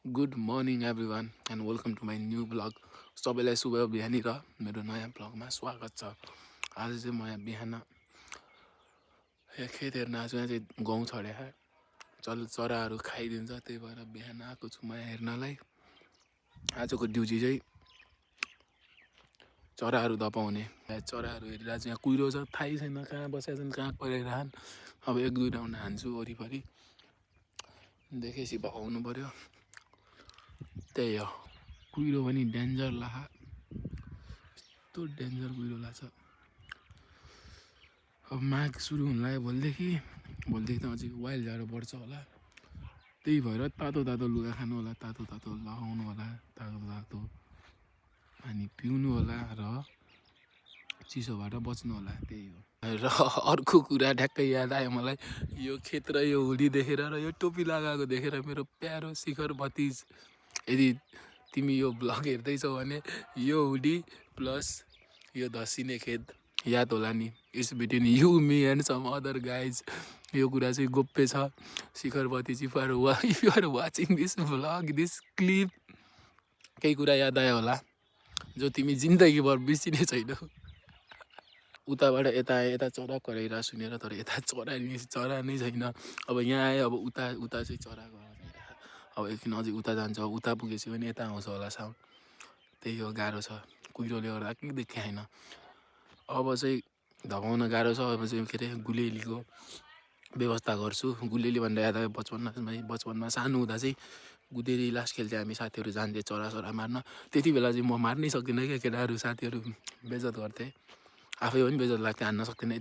Good morning everyone and welcome to my new vlog. सबैलाई शुभ बिहानी र मेरो नयाँ भ्लगमा स्वागत छ। आज चाहिँ म यहाँ बिहान खेत हेर्न आएको छु। यहाँ चाहिँ गहुँ छडे चराहरू खाइदिन्छ, त्यही भएर बिहान आएको छु म यहाँ हेर्नलाई। आजको ड्युटी चाहिँ चराहरू धपाउने। चराहरू हेरिरहेको छु। यहाँ कुहिरो छ, थाहै छैन कहाँ बसेका छन्, कहाँ परिरहेछन्। अब एक दुई राउन्ड हान्छु वरिपरि, देखेपछि भगाउनु पर्यो। त्यही हो, कुहिरो पनि डेन्जर लाखा, यस्तो डेन्जर कुहिरो लाग्छ। अब माघ सुरु हुन लाग्यो भोलिदेखि त अझै वाइल्ड जाडो बढ्छ होला। त्यही भएर तातो तातो लुगा खानु होला, तातो तातो लगाउनु होला, तातो तातो पानी पिउनु होला र चिसोबाट बच्नु होला। त्यही हो। र अर्को कुरा ठ्याक्कै याद आयो मलाई, यो खेत र यो हुडी देखेर र यो टोपी लगाएको देखेर मेरो प्यारो शिखर भतिज, यदि तिमी यो ब्लग हेर्दैछौ भने यो हुडी प्लस यो धसिने खेत याद होला नि। It's between you me and some other guys. यो कुरा चाहिँ गोप्य छ। शिखर भतिज, if you are watching this vlog, this clip, केही कुरा याद आयो होला जो तिमी जिन्दगीभर बिर्सिने छैनौ। उताबाट यता आए, यता चरा कराइरहेको सुनेर, तर यता चरा नै छैन। अब यहाँ आएँ, अब उता चाहिँ चराको आवाज आइरहेको। अब एकछिन अझै उता जान्छ, उता पुगेपछि पनि यता आउँछ होला साउन्ड। त्यही हो, गाह्रो छ, कुहिरोले गर्दा केही देखाएन। अब चाहिँ धपाउन गाह्रो छ। अब चाहिँ के अरे गुलेलीको व्यवस्था गर्छु। गुलेली भनेर याद आयो, बचपनमा सानो हुँदा चाहिँ गुलेली लास्ट खेल्थ्यो हामी, साथीहरू जान्थे चरा मार्न। त्यति बेला चाहिँ म मार्नै सक्दिनँ क्या, केटाहरू साथीहरू बेइज्जत गर्थे, आफै पनि बेइज्जत लाग्थ्यो, हान्न सक्दैन।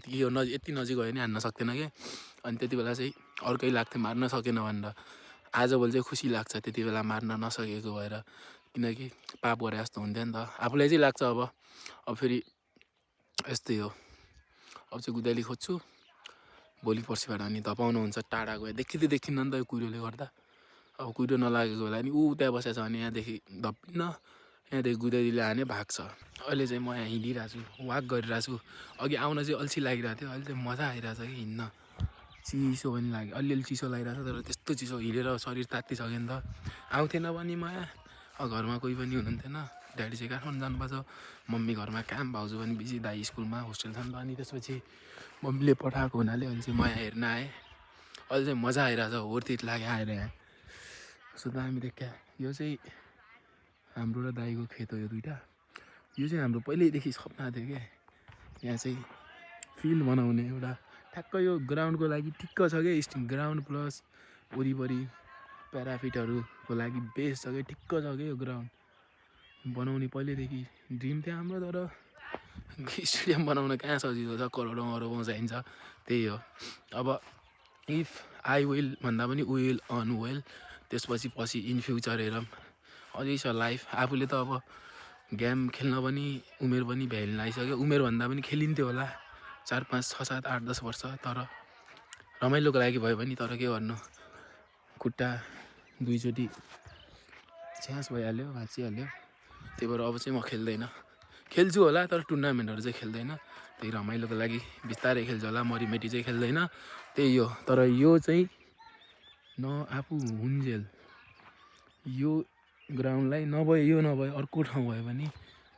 यति नजिक गयो भने हान्न सक्दैन क्या। अनि त्यति बेला चाहिँ अर्कै लाग्थ्यो मार्न सकेन भनेर। आजभोलि चाहिँ खुसी लाग्छ त्यति बेला मार्न नसकेको भएर, किनकि पाप गरे जस्तो हुन्थ्यो नि त, आफूलाई चाहिँ लाग्छ। अब फेरि यस्तै हो। अब चाहिँ गुलेली खोज्छु भोलि पर्सिबाट, अनि धपाउनु हुन्छ। टाढा गयो देखिन्न नि त यो कुहिरोले गर्दा। अब कुहिरो नलागेको होला नि ऊ त्यहाँ बसेको छ भने यहाँदेखि धप्पिन्न, यहाँदेखि गुलेलीले हाने भाग्छ। अहिले चाहिँ म यहाँ हिँडिरहेको छु, वाक गरिरहेको छु। अघि आउन चाहिँ अल्छी लागिरहेको थियो, अहिले चाहिँ मजा आइरहेछ कि हिँड्न। चिसो पनि लाग्यो, अलिअलि चिसो लागिरहेछ, तर त्यस्तो चिसो हिँडेर शरीर तात्तिसक्यो नि त। आउँथेन पनि म यहाँ, घरमा कोही पनि हुनुहुन्थेन। ड्याडी चाहिँ काठमाडौँ जानुपर्छ, मम्मी घरमा काम, भाउजू पनि बिजी, दाइ स्कुलमा होस्टेल छ नि त। अनि त्यसपछि मम्मीले पठाएको हुनाले अहिले चाहिँ म यहाँ हेर्न आएँ। अहिले चाहिँ मजा आइरहेछ, वर्थ लाग्यो आएर यहाँ। कस्तो दामी देखिया। यो चाहिँ हाम्रो र दाइको खेत हो, यो दुइटा। यो चाहिँ हाम्रो पहिल्यैदेखि सपना थियो क्या, यहाँ चाहिँ फिल्ड बनाउने एउटा। ठ्याक्क यो ग्राउन्डको लागि ठिक्क छ क्या, ग्राउन्ड प्लस वरिपरि प्याराफिटहरूको लागि बेस्ट छ क्या, ठिक्क छ क्या यो ग्राउन्ड बनाउने। पहिल्यैदेखि ड्रिम थियो हाम्रो, तर स्टेडियम बनाउन कहाँ सजिलो छ, करोडौँ अरबौँ चाहिन्छ। त्यही हो। अब इफ आई विल भन्दा पनि विल अन वेल, त्यसपछि पछि इन फ्युचर हेरौँ, अझै छ लाइफ। आफूले त अब गेम खेल्न पनि उमेर पनि भ्याइल आइसक्यो। उमेर भन्दा पनि खेलिन्थ्यो होला 4 5 6 7 8 10 वर्ष, तर रमाइलोको लागि भयो भने। तर के गर्नु, खुट्टा दुईचोटि छ्यास भइहाल्यो, भाँचिहाल्यो। त्यही भएर अब चाहिँ म खेल्छु होला, तर टुर्नामेन्टहरू चाहिँ खेल्दैन। त्यही रमाइलोको लागि बिस्तारै खेल्छु होला, मरिमेटी चाहिँ खेल्दैन। त्यही हो। तर यो चाहिँ न आफू हुन्जेल यो ग्राउन्डलाई नभए अर्को ठाउँ भयो भने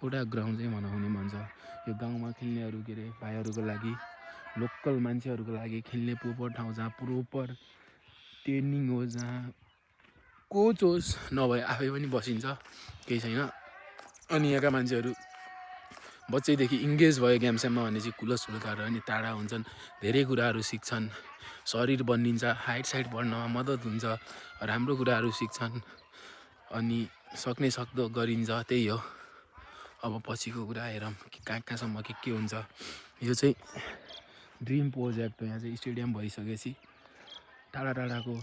एउटा ग्राउन्ड चाहिँ बनाउने मन छ। यो गाउँमा खेल्नेहरू, के अरे भाइहरूको लागि, लोकल मान्छेहरूको लागि खेल्ने प्रोपर ठाउँ, जहाँ प्रोपर ट्रेनिङ होस्, जहाँ कोच होस्, नभए आफै पनि बसिन्छ, केही छैन। अनि यहाँका मान्छेहरू बच्चैदेखि इङ्गेज भयो गेमसेममा भने चाहिँ कुलसुलकाहरू पनि टाढा हुन्छन्, धेरै कुराहरू सिक्छन्, शरीर बनिन्छ, हाइट साइट बढ्नमा मद्दत हुन्छ, राम्रो कुराहरू सिक्छन्, अनि सक्ने सक्दो गरिन्छ। त्यही हो। अब पछिको कुरा हेरौँ कहाँसम्म के हुन्छ। यो चाहिँ ड्रिम प्रोजेक्ट हो। यहाँ चाहिँ स्टेडियम भइसकेपछि टाढा टाढाको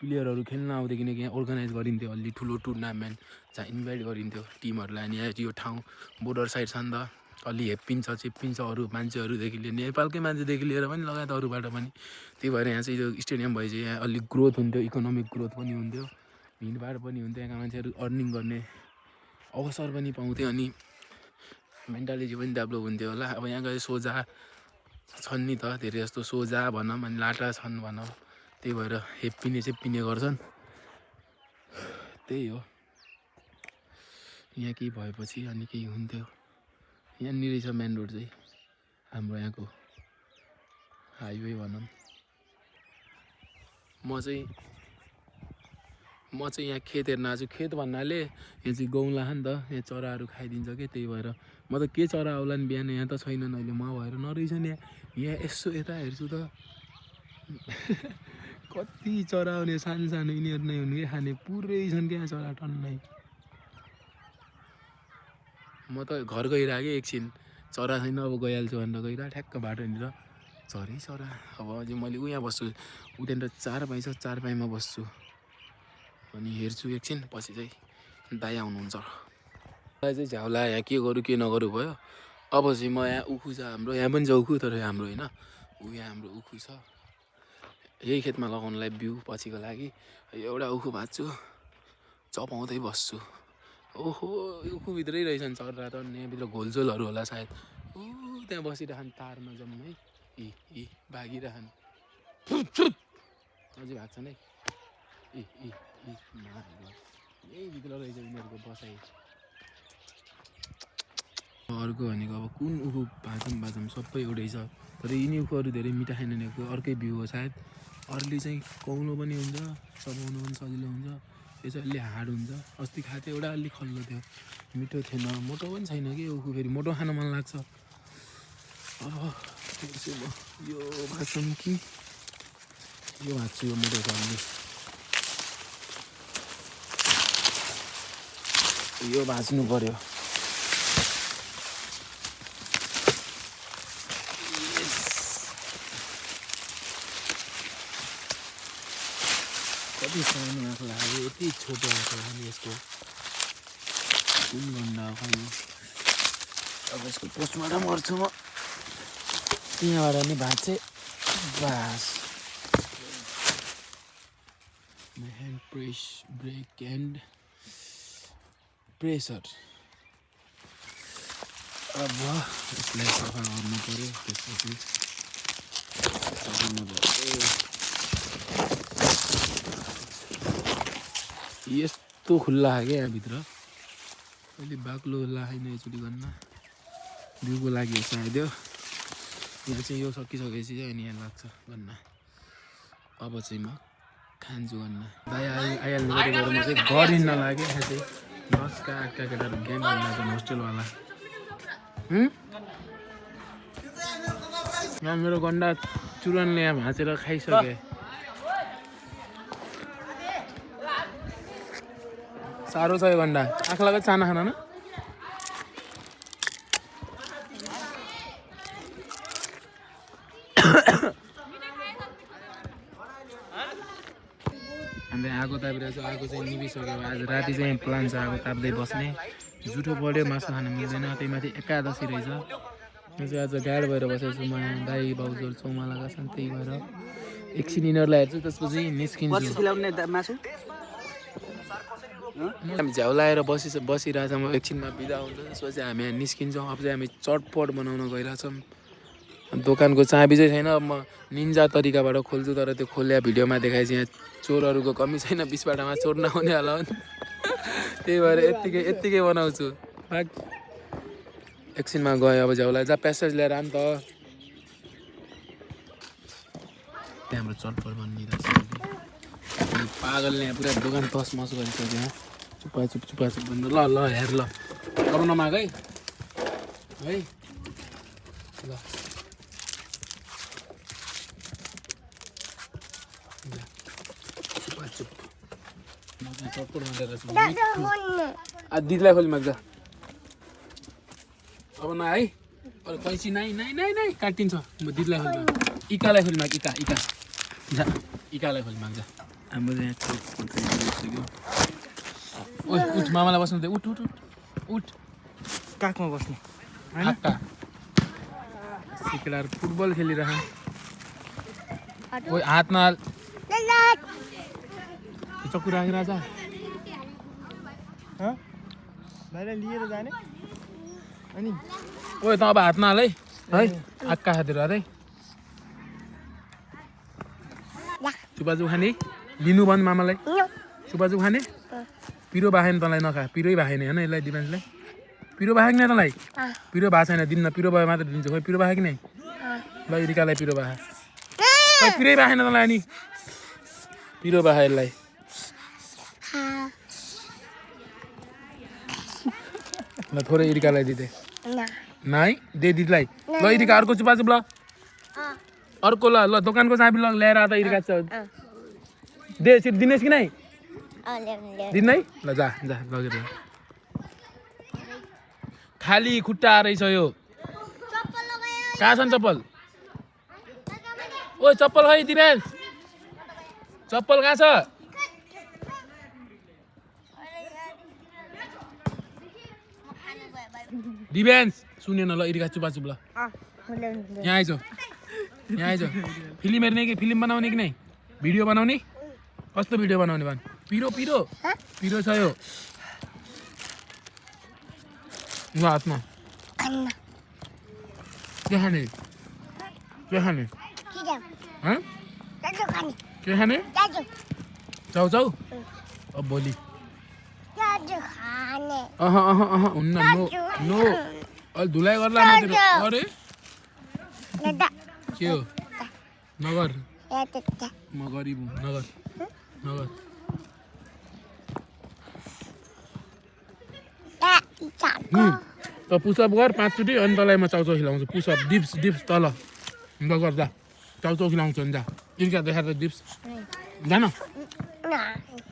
प्लेयरहरू खेल्न आउँथ्यो, किनकि यहाँ अर्गनाइज गरिन्थ्यो अलि ठुलो टुर्नामेन्ट, जहाँ इन्भाइट गरिन्थ्यो टिमहरूलाई। अनि यहाँ यो ठाउँ बोर्डर साइड छ नि त, अलि चिप्पिन्छ अरू मान्छेहरूदेखि लिएर, नेपालकै मान्छेदेखि लिएर पनि लगायत अरूबाट पनि। त्यही भएर यहाँ चाहिँ यो स्टेडियम भए चाहिँ यहाँ अलिक ग्रोथ हुन्थ्यो, इकोनोमिक ग्रोथ पनि हुन्थ्यो, भिडभाड पनि हुन्थ्यो, यहाँका मान्छेहरू अर्निङ गर्ने अवसर पनि पाउँथ्यो, अनि मेन्टालिटी पनि डेभलप हुन्थ्यो होला। अब यहाँ गए सोझा छन् नि त, धेरै जस्तो सोझा भनौँ, अनि लाटा छन् भनौँ। त्यही भएर हेप्पिने गर्छन्। त्यही हो यहाँ केही भएपछि अनि केही हुन्थ्यो यहाँनिर छ मेन रोड चाहिँ हाम्रो यहाँको हाइवे भनौँ म चाहिँ यहाँ खेत हेर्न आएको छु खेत भन्नाले यहाँ चाहिँ गौला नि त यहाँ चराहरू खाइदिन्छ कि त्यही भएर म त के चरा आउला नि बिहान यहाँ त छैनन् अहिले म भएर नरहेछ नि यहाँ यसो यता हेर्छु त कति चरा आउने सानो सानो यिनीहरू नै हुन् कि खाने पुरै छन् क्या चरा टन्नै म त घर गइरहेको कि एकछिन चरा छैन अब गइहाल्छु भनेर गइरहेको ठ्याक्क बाटोनिर चरै चरा अब अझै मैले यहाँ बस्छु उहाँनिर चारपाई छ चारपाईमा बस्छु अनि हेर्छु एकछिन पछि चाहिँ दाइ आउनुहुन्छ दाइ चाहिँ झ्याउला यहाँ के गरौँ के नगरौँ भयो अब चाहिँ म यहाँ उखु छ हाम्रो यहाँ पनि छ उखु तर हाम्रो होइन यहाँ हाम्रो उखु छ यही खेतमा लगाउनलाई बिउ पछिको लागि एउटा उखु भाँच्छु चपाउँदै बस्छु ओहो उखुभित्रै रहेछन् चरा त यहाँभित्र घोलझोलहरू होला सायद ऊ त्यहाँ बसिरहन् तारमा जम्मै यी भागिरहन् अझै भाग्छन् है यही भित्र रहेछ यिनीहरूको बसाइ अर्को भनेको अब कुन उखु भाँचौँ सबै एउटै छ तर यिनी उखुहरू धेरै मिठा खाइन अर्कै बिउ हो सायद अरूले चाहिँ कौलो पनि हुन्छ चबाउनु पनि सजिलो हुन्छ यो चाहिँ अलि हार्ड हुन्छ अस्ति खाएको थियो एउटा अलिक खल्लो थियो मिठो थिएन मोटो पनि छैन कि उखु फेरि मोटो खान मन लाग्छ अब हेर्छु म यो भाँच्छौँ कि यो भाँच्छु यो मोटो खालले यो भाँच्नु पर्यो कति सानो आँखा लाग्यो यति छोटो आँखा लाग्यो यसको कुन गन्डा खायो अब यसको पोस्टमार्टम गर्छु म त्यहाँबाट नि भाँचे बास My hand press brake and pressure अब यसलाई सफा गर्नु पर्यो त्यसपछि यस्तो खुल्ला छ क्या यहाँभित्र अलिक बाक्लो लाग्दैन एकचोटि गर्न बिउको लागि सायद यो यहाँ चाहिँ यो सकिसकेपछि चाहिँ अनि यहाँ लाग्छ गर्न अब चाहिँ म खान्छु भन्न दाइ आइहाल्नु पऱ्यो म चाहिँ गरिन्न लाग्यो यहाँ चाहिँ 10 का 8 का केटाहरू गेम खेल्न होस्टेलवाला यहाँ मेरो गन्डा चुरनले यहाँ भाँचेर खाइसके साह्रो छ यो गन्डा आँखा लाग्यो चाना खाना न हामीले आगो तापिरहेको छ आगो चाहिँ निभिसक्यो आज राति चाहिँ प्लान छ आगो ताप्दै बस्ने जुठो पऱ्यो मासु खान मिल्दैन त्यही माथि एकादशी रहेछ म चाहिँ आज गाड भएर बसेको छु म दाई बाउजूहरू चौमा लगाएको छन् त्यही भएर एकछिन यिनीहरूलाई हेर्छु त्यसपछि निस्किन्छु हामी झ्याउ लाएर बसिरहेछ म एकछिनमा बिदा हुन्छ त्यसपछि हामी यहाँ निस्किन्छौँ अब चाहिँ हामी चटपट बनाउन गइरहेछौँ दोकानको चाबी चाहिँ छैन अब म निन्जा तरिकाबाट खोल्छु तर त्यो खोल्या भिडियोमा देखाएपछि यहाँ चोरहरूको कमी छैन 20 बाटामा चोर नहुने होला त्यही भएर यत्तिकै बनाउँछु एकछिनमा गएँ अब झ्याउलाई जा प्यासेज लिएर आम त त्यहाँबाट चटपट बनिरहेछ पागलले यहाँ पुरा दोकान तसमस गरिसक्यो यहाँ चुप्पा भन्नु ल हेर ल अब नमाग है ल चटपट दिदीलाई खोली माग्छ अब न है कैँची नै काटिन्छ म दिदीलाई खोली माग इकालाई खोली माग इका जा इकालाई खोली माग्छ हाम्रो यहाँ चटपट उठ मामालाई बस्नु दे उठ काखमा बस्ने केटाहरू फुटबल खेलिरह हातमा चक्कु राखेर जा बाहिर लिएर जाने अनि ओए त अब हातमा हाल है आक्का खातिर है चुपाचु खाने लिनु भन् मामालाई चुपाचु खाने पिरो बाखेन तँलाई नखा पिरै बाखेन होइन यसलाई डिफेन्सलाई पिरो बाखेको नै तँलाई पिरो भएको छैन दिन्न पिरो भयो मात्र दिन्छ खोइ पिरो बाखेको नै ल इरिकालाई पिरो बाखा खै पिरै बाखेन तँलाई अनि पिरो बाखा यसलाई ल थोरै इरिकालाई दिँदै नाइ दे दिदीलाई ल इरिका अर्को चुपा चुप ल अर्को ल ल दोकानको चाबी ल ल्याएर आएर इरिका दे यसरी दिनेस् कि नै दिनै ल जा जा लगेर खाली खुट्टा रहेछ यो कहाँ छन् चप्पल ओ चप्पल खै दिवेश चप्पल कहाँ छ दिवेश सुनेन ल इरिका चुपा चुप ल यहाँ आइज फिल्म हेर्ने कि फिल्म बनाउने कि नै भिडियो बनाउने कस्तो भिडियो बनाउने भन् पिरो पिरो पिरो छ यो ल हातमा के खाने के खाने के खाने चाउचाउ अब भोलि हुन्न नो नो अलि धुलाइ गर्ला मात्रै अरे के हो नगर म गरिब हुँ नगर नगर त पुसअप गर 5 चोटि अनि तँलाई म चाउचाउ खिलाउँछु पुसअप डिप्स डिप्स तल ल गर जा चाउचाउ खिलाउँछु नि जा इर्का देखा त डिप्स जान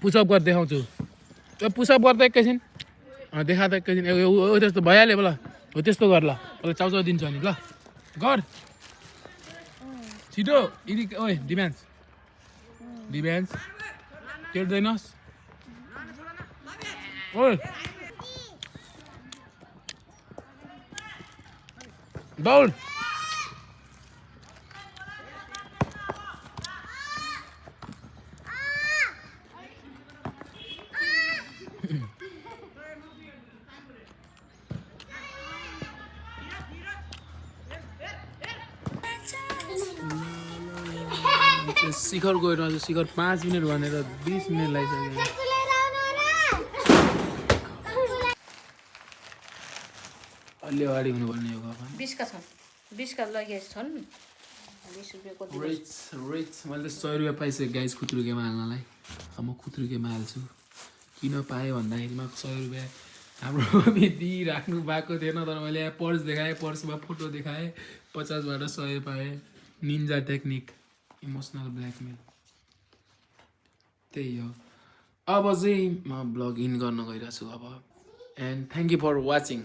पुसअप गर देखाउँछु पुसअप गर्दा एकैछिन देखा त एकैछिन त्यस्तो भइहाल्यो ल हो त्यस्तो गर ल तँलाई चाउचाउ दिन्छु अनि ल गर छिटो इरि ओए डिभ्यान्स डिभ्यान्स टेर्दैनस् ओए दौड शिखर गएर शिखर 5 मिनट भनेर 20 मिनट लागिसक्यो अलि अगाडि हुनुपर्ने हो 20 का छन् 20 का लागि छन् 20 रुपैयाँको रिच रिच मैले 100 रुपैयाँ पाइसकेँ गाइस खुत्रू गेम हाल्नलाई अब म खुत्रू गेम हाल्छु किन पाएँ भन्दाखेरिमा 100 रुपैयाँ हाम्रो दिइराख्नु भएको थिएन तर मैले यहाँ पर्स देखाएँ पर्समा फोटो देखाएँ 50 बाट 100 पाएँ निन्जा टेक्निक इमोसनल ब्ल्याकमेल त्यही हो अब चाहिँ म ब्लग इन गर्न गइरहेको छु अब and thank you for watching